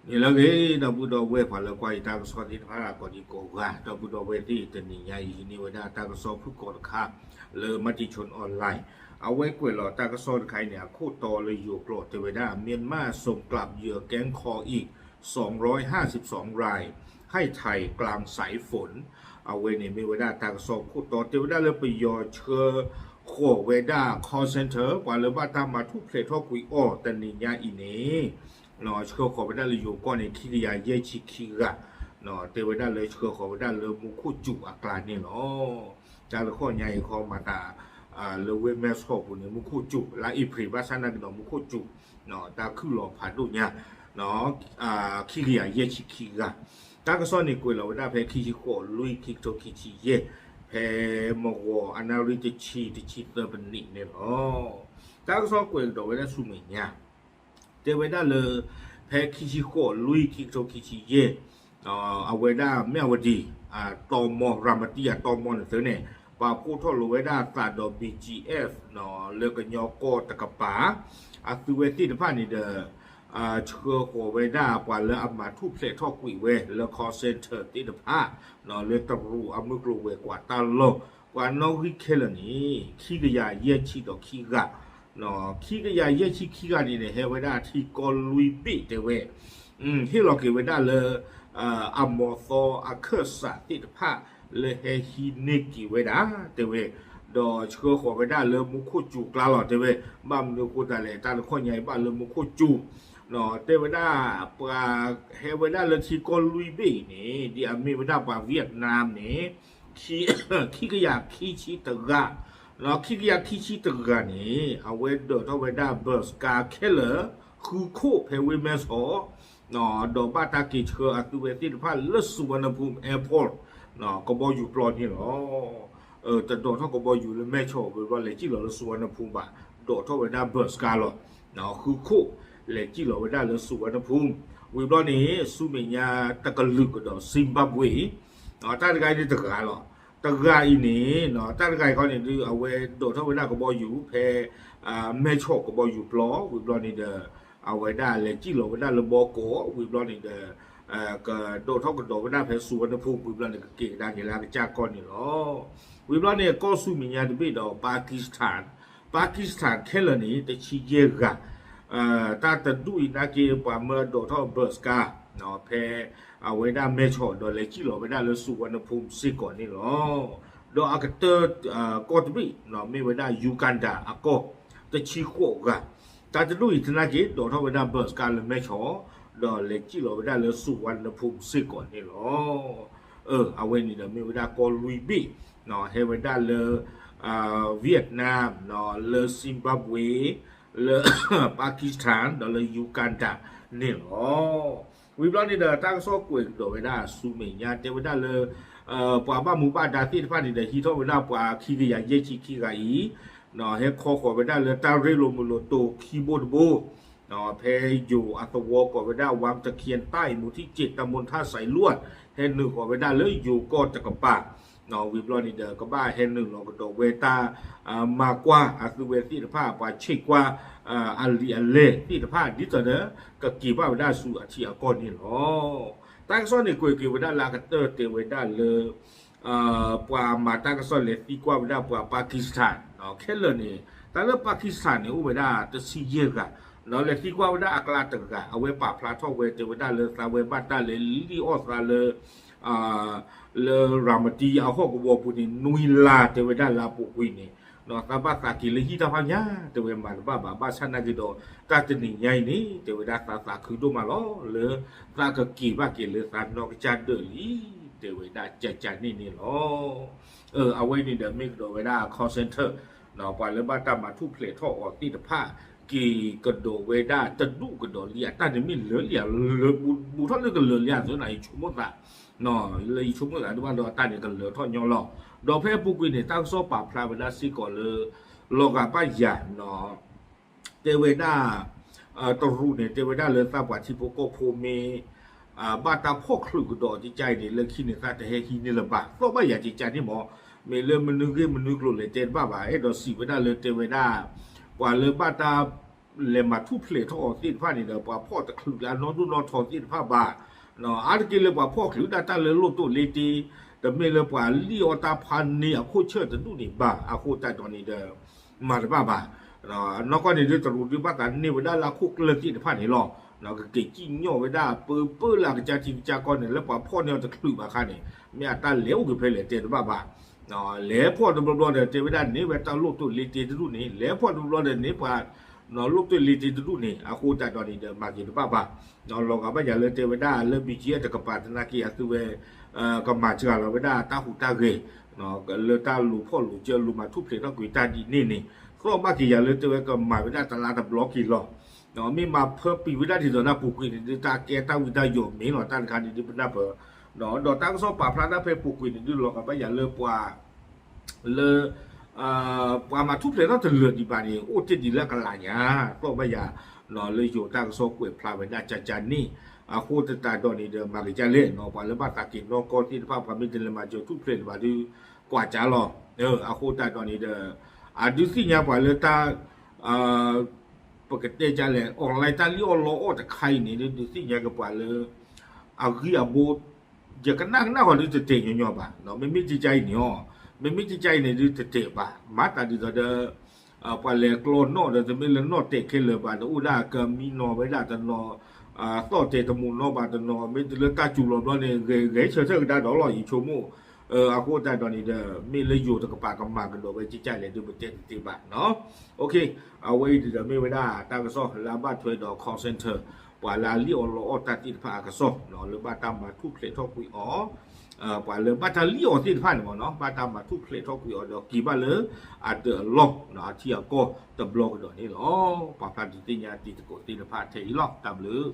န့ၣ်လၢအဂ့ၤ ဒီပုၢ်ဒီဝဲၢ်ပှၤလၢကွၢ်ယတၢ်ကစီၣ်သ့ၣ်တဖၣ်ကိးဒံကိးဂၤ ဒီပုၢ်ဒီဝဲၢ်သ့ၣ် တနံၤညါအံၤ ဟံးန့ၢ်ဝဲဒၣ်တၢ်ကစီၣ်ဖုၣ်ကိာ်တခါ လၢ Matichon Online အဝဲကွဲးလီၤတၢ်ကစီၣ်တခါအံၤန့ၣ် အခိၣ်တီလၢယိၤကျိာ်တဲဝဲဒၣ် မြန်မာ့စုံကလပ်ယိၤကဲၣ်ခီအံၤ สองร้อยห้าสิบสองราย ให้ไทยกลางสายฝน အဝဲန့ၣ်မ့ၢ်ဝဲဒၣ်တၢ်ကစီၣ်ခိၣ်တီတဲဝဲဒၣ်လၢပယီၤဆှၢဃီၤဝဲဒၣ် call center ပှၤလၢဘၣ်တၢ်မၤထူၣ်ဖျဲးထီၣ်ကွံာ်အီၤတနံၤညါအံၤန့ၣ် ဆှၢဃီၤဝဲဒၣ်လၢယိၤကီၢ်န့ၣ် ခံကယၤယဲၢ်ဆံခံဂၤ တဲဝဲဒၣ်လၢဆှၢဃီၤဝဲဒၣ်လၢမူခိၣ်စူၤအကျါန့ၣ်လီၤ. တၢ်တခီညါအံၤခီမၤသး လၢဝ့ၢ်မဲၢ်ဆီးပူၤန့ၣ် မူခိၣ်စူၤ လါအ့ဖြ့ၣ်ဘၣ်ဆၣ်နာ်က့ဒီးမူခိၣ်စူၤ တၢ်ခုၣ်လီၤဖးဒိၣ်ညါ ခံကယၤယဲၢ်ဆံခံဂၤ တၢ်ကစီၣ်န့ၣ်ကွဲးလီၤဝဲဒၣ်ဖဲခံဆံဃိးလွံၢ် ခံကထိခံဆံယဲၢ် ဖဲမဂီၤအနၣ်ရံၣ်တဆံ တဆံသၢပနံးန့ၣ်လီၤ. တၢ်ကစီၣ်ကွဲးကဒီးဝဲဒၣ်ဆူမဲာ်ညါ တဲဝဲဒၣ်လၢ ဖဲခံဆံဃိးလွံၢ် ခံကထိခံဆံယဲၢ် အဝဲဒၣ်မၠၣ်ဝတံၤ တီမီ ရၤမတံအတီမီန့ၣ်သ့န့ၣ် ပာ်ဖှိၣ်ထီၣ်လိာ်ဝဲဒၣ်သးဒီး ဘံၣ်ကၠံၣ်အဲၣ် လၢကညီကီၢ်တကပၤ အသုဝဲသ့ၣ်တဖၣ်န့ၣ်ဒီး ဆှၢဃီၤဝဲဒၣ်ပှၤလၢအမၤထူၣ်ဖျဲးထီၣ်ကွံာ်ဝဲလၢ call center သ့ၣ်တဖၣ် လၢတရူးအမုၢ်ကျိၤဝဲၤကွာ်တၢ်လီၢ် ပှၤနီၣ်ဂံၢ်ခဲလၢာ်န့ၣ် ခံကယၤယဲၢ်ဆံဒီးခံဂၤ ခံကယၤယဲၢ်ဆံခံဂၤန့ၣ်ဒီး ဟဲဝဲဒၣ်ထံကီၢ်လွံၢ်ဘ့ၣ်တဲဝဲ ဟ့ၣ်လီၤက့ၤဝဲဒၣ်လၢ အမီၤသီအခၢၣ်စးသ့ၣ်တဖၣ် လၢဟဲဟံးန့ၢ်က့ၤဝဲဒၣ်တဲဝဲ ဒီးဆှၢဃီၤဝဲဒၣ်လၢမူခိၣ်စူၤကျါလီၤတဲဝဲ ဘၣ်မနုၤအဃိသတးလဲၣ် တၢ်တခီညါအံၤဘၣ်လၢမူခိၣ်စူၤ တဲဝဲဒၣ် ပှၤဟဲဝဲဒၣ်လၢထံကီၢ်လွံၢ်ဘ့ၣ်အံၤန့ၣ် ဒ်အမ့ၢ်ဝဲဒၣ်ပှၤ Vietnam န့ၣ် ခံကယၤခံဆံတဂၤ ခံကယၤခံဆံတဂၤန့ၣ် အဝဲဒိးထီၣ်ဝဲဒၣ် bus ကါခဲလၢာ် ဃုခိၣ်ဖဲဝ့ၢ်မဲၢ်ဆီး ဒီးဘၣ်တၢ်က့ၤဆှၢအသုဝဲသ့ၣ်တဖၣ်လၢ Suvarnabhumi Airport ကဘီယူၤပျီန့ၣ်လီၤ. တဒိးထီၣ်ကဘီယူၤလၢမဲၢ်ဆီးဝံၤဘျီ လဲၤစံၣ်လီၤလၢ Suvarnabhumi ဘၣ် ဒိးထီၣ်ဝဲဒၣ် bus ကါလီၤ ဃုခိၣ် လဲၤစံၣ်လီၤဝဲဒၣ်လၢ Suvarnabhumi ဝံၤဘျီန့ၣ် ဆူမဲာ်ညါတကလုာ်ကဒီး Zimbabwe တၢ်တဂၤအံၤန့ၣ်တဂၤလီၤ. တဂၤအံၤန့ၣ် တၢ်တဂၤအံၤခီန့ၣ်ဒုး အဝဲဒိးထီၣ်ဝဲဒၣ်ကဘီယူၤဖဲ မဲၢ်ဆီးကဘီယူၤပျီ ဝံၤဘျီန့ၣ်ဒီး အဝဲဒၣ်လဲၤစံၣ်လီၤဝဲဒၣ်လၢဘီကီး ဝံၤဘျီန့ၣ်ဒီး ကဒိးထီၣ်ကဒီးဝဲဒၣ်ဖဲ Suvarnabhumi ဝံၤဘျီန့ၣ် ကက့ၤကဒါက့ၤလၢအကစၢ်ကီၢ်န့ၣ်လီၤ. ဝံၤဘျီန့ၣ် ကီၢ်ဆူမဲာ်ညါတဘ့ၣ်ဒီး Pakistan Pakistan ခဲလၢာ်န့ၣ် တဆံယဲၢ်ဂၤ တၢ်တဒူၣ်အံၤနာ်က့ ပှၤမၢဒိးထီၣ် bus ကါ ဖဲ အဝဲဒၣ်မဲၢ်ဆီးဒီးလဲၤစံၣ်လီၤဝဲဒၣ်လၢ Suvarnabhumi စ့ၢ်ကီးန့ၣ်လီၤ. ဒီးအကတၢၢ် ကီၢ်တဘ့ၣ် မ့ၢ်ဝဲဒၣ် Uganda အကီၢ် တဆံဃိးဂၤ တၢ်တဒူၣ်အံၤသနာ်က့ ဒိးထီၣ်ဝဲဒၣ် bus ကါလၢမဲၢ်ဆီး ဒီးလဲၤစံၣ်လီၤဝဲဒၣ်လၢ Suvarnabhumi စ့ၢ်ကီးန့ၣ်လီၤ. အဝဲန့ၣ်ဒီးမ့ၢ်ဝဲဒၣ်ကီၢ်လွံၢ်ဘ့ၣ် ဟဲဝဲဒၣ်လၢ Vietnam လၢ Zimbabwe လၢ Pakistan ဒီးလၢ Uganda န့ၣ်လီၤ. ဝံၤဘျီန့ၣ်ဒီး တၢ်ကစီၣ်ကွဲးကဒီးဝဲဒၣ်ဆူမဲာ်ညါတဲဝဲဒၣ်လၢ ပှၤဘၣ်မူဘၣ်ဒါသ့ၣ်တဖၣ်န့ၣ်ဒီး ဟံးထီၣ်ဝဲဒၣ်ပှၤခံကယၤယဲၢ်ဆံခံဂၤအံၤ ဟဲခီဃီၤဝဲဒၣ်လၢတၢ်ရ့လိာ်မုာ်လိာ်တိၤခံဘိတဘိ ဖဲယိၤအသဝီကိးဝဲဒၣ် ဝၣ်တခ့ၣ်တၢ်အံၤမူထံၣ်စ့ၣ် တၢ်မူထၣ်စဲးလွၣ် ဟဲနုာ်ဃီၤဝဲဒၣ်လၢယိၤကီၢ်တကပၤ ဝံၤဘျီန့ၣ်ဒီး ကဘၣ်ဟဲနုာ်လီၤကဒီးဝဲတၢ် မၤကွၢ်အသုဝဲသ့ၣ်တဖၣ် ပှၤဆံးကွၢ် အလံာ်အလဲၢ်သ့ၣ်တဖၣ် ဒ်သိးဒီး ကက့ၤဘၣ်ဝဲဒၣ်ဆူအထံအကီၢ်န့ၣ်လီၤ. တၢ်ကစီၣ်န့ၣ်ကွဲးက့ၤဝဲဒၣ်လၢအကတၢၢ်တဲဝဲဒၣ်လၢ ပှၤမၤတၢ်ကစီၣ်လဲၤသံကွၢ်ဝဲဒၣ်ပှၤ Pakistan ခဲလၢာ်န့ၣ် တၢ်လၢ Pakistan န့ၣ် အိၣ်ဝဲဒၣ်တဆံယဲၢ်ဂၤ ဒီးလဲၤသံကွၢ်ဝဲဒၣ်အကျါတဂၤ အဝဲပာ်ဖျါထီၣ်ဝဲတဲဝဲဒၣ်လၢသးဝဲဘၣ်တၢ်လဲၤလံၣ်အီၣ်သးလၢ လၢရၤမတံအဟီၣ်ကဝီၤပူၤန့ၣ် နွံလါတဲဝဲဒၣ်လၢအပူၤကွံာ်န့ၣ် သးဘၣ်သးက့ၤလၢဟံၣ်တၢ်ဖးညါ တဲဝဲမၤတဘၣ်ဘၣ် ဘၣ်ဆၣ်နာ်က့ဒီး တၢ်တနံၤညါအံၤန့ၣ် တဲဝဲဒၣ်သးသးခုဒိၣ်မးလီၤ လၢသးကက့ၤဘၣ်က့ၤလၢသးနီၢ်ကစၢ်ဒၢးလံ တဲဝဲဒၣ်ကကန့ၣ်န့ၣ်လီၤ. အဝဲန့ၣ်ဒီးမ့ၢ်ကဒီးဝဲဒၣ် call center ပှၤလၢဘၣ်တၢ်မၤထူၣ်ဖျဲးထီၣ်အီၤသ့ၣ်တဖၣ် က့ၤကဒီးဝဲဒၣ်တဒူၣ်ကဒီးလံ အတၢ်န့ၣ်မ့ၢ်လၢာ်လံဧါ လၢာ်ဘူးထီၣ်လၢကလၢာ်လံဧါ သနာ်ယဆိကမိၣ်သး လၢယဆိကမိၣ်သးဒ်ဘၣ်ဒီးအတၢ်န့ၣ်ကလၢာ်ထီၣ်ညီလီၤ. ဒီးဖဲအပူၤကွံာ်န့ၣ် တၢ်ကစီၣ်ပာ်ဖျါဝဲဒၣ်စ့ၢ်ကီးလၢ လီၤဂာ်ဘၣ်ယၤ တဲဝဲဒၣ် တရူးန့ၣ် တဲဝဲဒၣ်လၢသးပှၤထံဖိကီၢ်ဖိမ့ၢ် ဘၣ်တၢ်ဖီၣ်ချုးကဒီးကကါအံၤန့ၣ် လၢခံန့ၣ်သးတဟဲဟံးန့ၢ်လၢၤဘၣ် သီၣ်ဘၣ်ယၤကကါန့ၣ်မး မ့ၢ်လၢမနုၤဂ့ၢ်မနုၤကျိၤလဲၣ်တဲတဘၣ်ဘၣ် အဲၣ်ဒိးစံးဝဲဒၣ်လၢတဲဝဲဒၣ် ပှၤလၢဘၣ်တၢ် လဲၤမၤထူၣ်ဖျဲးထီၣ်အီၤသ့ၣ်တဖၣ်န့ၣ်ဒီး ပှၤဖီၣ်တချုးလၢအနီၢ်ဒိၣ်နီၢ်ထီသ့ၣ်တဖၣ်ဘၣ်. အါတက့ၢ်လၢပှၤဖီၣ်ချုးဒၣ်တၢ်လၢလိၣ်တိၣ်လ့တ့, တမ့ၢ်လၢပှၤလံၣ်အီၣ်တၢ်ဖးန့ၢ်အခိၣ်ဆၢၣ်တဒူၣ်န့ၣ်ဘၣ်. အဃိသတးဒီးန့ၣ်ဒီး မၤတဘၣ်ဘၣ်. နီၢ်ကီၢ်န့ၣ်ဒုး တရူးဒုးဘၣ်သးန့ၢ်ဝဲဒၣ်လၢအခိၣ်ကျၢၢ်သ့ၣ်တဖၣ်န့ၣ်လီၤ. ကက့ၤစံၣ်ညီၣ်ဝဲဒၣ်ပၢပၢလၢအကစၢ်ထံကစၢ်ကီၢ်န့ၣ် လၢပှၤဖီၣ်န့ၢ်အီၤတချုးဘၣ်အခါန့ၣ် မ့ၢ်အတၢ်လဲၤအိၣ်က့ၤဖဲလဲၣ်တဲတဘၣ်ဘၣ်. လဲၤဖီၣ်တဘျီဘျီဒီး တဲဝဲဒၣ်န့ၢ်ဝဲတၢ်လိၣ်တိၣ်လ့တ့တဒူၣ်န့ၣ်, လဲၤဖီၣ်တဘျီဘျီဒီးန့ၢ်ပှၤ လိၣ်တိၣ်လ့တ့တဒူၣ်န့ၣ် အဃိသတးဒီးန့ၣ်ဒီး မၤက့ၤတဘၣ်ဘၣ်. လီၤဂာ်ဘၣ်ယၤလၢတဲဝဲဒၣ်လၢ ဘံၣ်ကၠံအတကပၤသနာ်က့ အသုဝဲ ကမၤစှၤလီၤဝဲဒၣ်တၢ်ဟူးတၢ်ဂဲၤ လၢတၢ်လူၤဖီၣ်လူၤစၢၤ လူၤမၤထူၣ်ဖျဲးထီၣ်ကွံာ်တၢ်ဒ်န့ၣ်န့ၣ် သီၣ်ဘၣ်က့ၤယၤလၢတဲဝဲကမၤဝဲဒၣ်တလါတဘျီက့ၤလီၤ. မ့ၢ်မၤဖၢပံၤဝဲဒၣ်ဒ်သိးဒၣ်ပူၤကွံာ်န့ၣ်ဒုး တၢ်ကဲတၢ်ဝံတၢ်ယိာ်မ့ၢ်လီၤ တၢ်တခါန့ၣ်ဒုးပနၢ်ပၢၢ် ဒီးတၢ်ကစီၣ်ပာ်ဖျါဒၣ်ဖဲပူၤကွံာ်န့ၣ်ဒုး လီၤဂာ်ဘၣ်ယၤလၢပှၤ လၢ ပှၤမၤထူၣ်ဖျဲးထီၣ်တလၢာ်ဒံးဘၣ်န့ၣ် အိၣ်တ့ၢ်ဒံးလၢအကလးညါ သီၣ်ဘၣ်ယၤ လၢယိၤတၢ်ကစီၣ်ကွဲးဖျါဝဲဒၣ်ကကန့ၣ် အဃိသတးဒီးန့ၣ်ဒီး မၤက့ၤကၢ်လဲၣ် ပှၤလၢဘၣ်သးက့ၤနီၢ်ကီၢ်သ့ၣ်တဖၣ် ပှၤမ့ၢ်တလဲၤမၤစၢၤထူၣ်ဖျဲးလၢၤဘၣ်ဒုး ကွၢ်ကၢ်လီၤ. အဃိသတးဒီးန့ၣ်ဒီး အဒုးသ့ၣ်ညါပှၤလၢတၢ် ပကတဲကၢ်လဲၣ် online တၢ်လံၣ်အီၣ်လီအီၣ်တခါအံၤန့ၣ် ဒုးသ့ၣ်ညါက့ၤပှၤလၢ အဂံၢ်အဘါ ယကနၣ်ကနၣ်ဃီဒုးတတဲာ်ညီညီဘၣ်. မ့မ့ၢ်ကကၢ်အံၤန့ၣ်အီၤ မ့မ့ၢ်ကကၢ်အံၤန့ၣ်ဒုးတတဲာ်ဘၣ်. မၤသးဒ်သိးဒီး ပှၤလဲၤကျီနီၣ်ဒီး တမ့ၢ်လၢနီၣ်တဲာ်ခဲလၢာ်ဘၣ် တအိၣ်ဒၣ်ကမံနီၤဝဲဒၣ်တနီၤ သီၣ်တဲာ်တမူးနီၣ်ဘၣ်တနီၤ မ့ၢ်တုၤလၢတၢ်စူၤလီၤဘျီန့ၣ် ဂဲၤဂဲၤဆၢထၢၣ်ကဒါဒီးလီၤ ယဆိကမိၣ်. အဃိသတးဒီးန့ၣ်ဒီး မ့ၢ်လၢယိၤတကပၤကမၤကဒီးဝဲကကၢ်လဲၣ်ဒုး ပတဲတသ့ဘၣ်နီၤ. အဝဲအံၤဒ်ဒီးမ့ၢ်ဝဲဒၣ်တၢ်ကစီၣ်လၢအဘၣ်ထွဲဒီး call center ပှၤလၢအလံၣ်အီၣ်လီအီၣ်တၢ်သ့ၣ်တဖၣ်အကစီၣ် လၢဘၣ်တၢ်မၤထူၣ်ဖျဲးထီၣ်ကွံာ်အီၤ ပှၤလၢဘၣ်တၢ်လံၣ်အီၣ်သ့ၣ်တဖၣ်န့ၣ်မ့ၢ်နီၤ ဘၣ်တၢ်မၤထူၣ်ဖျဲးထီၣ်ကွံာ်အီၤဒီးက့ၤဘၣ်လၢ အတၢ်အလီၢ် အထံအကီၢ်တဘျီကဒီးန့ၣ်လီၤ. ပာ်ဖျါဒုးသ့ၣ်ညါတံၤသကိးသ့ၣ်တဖၣ်ထဲအံၤလီၤ. တၢ်ဘျုး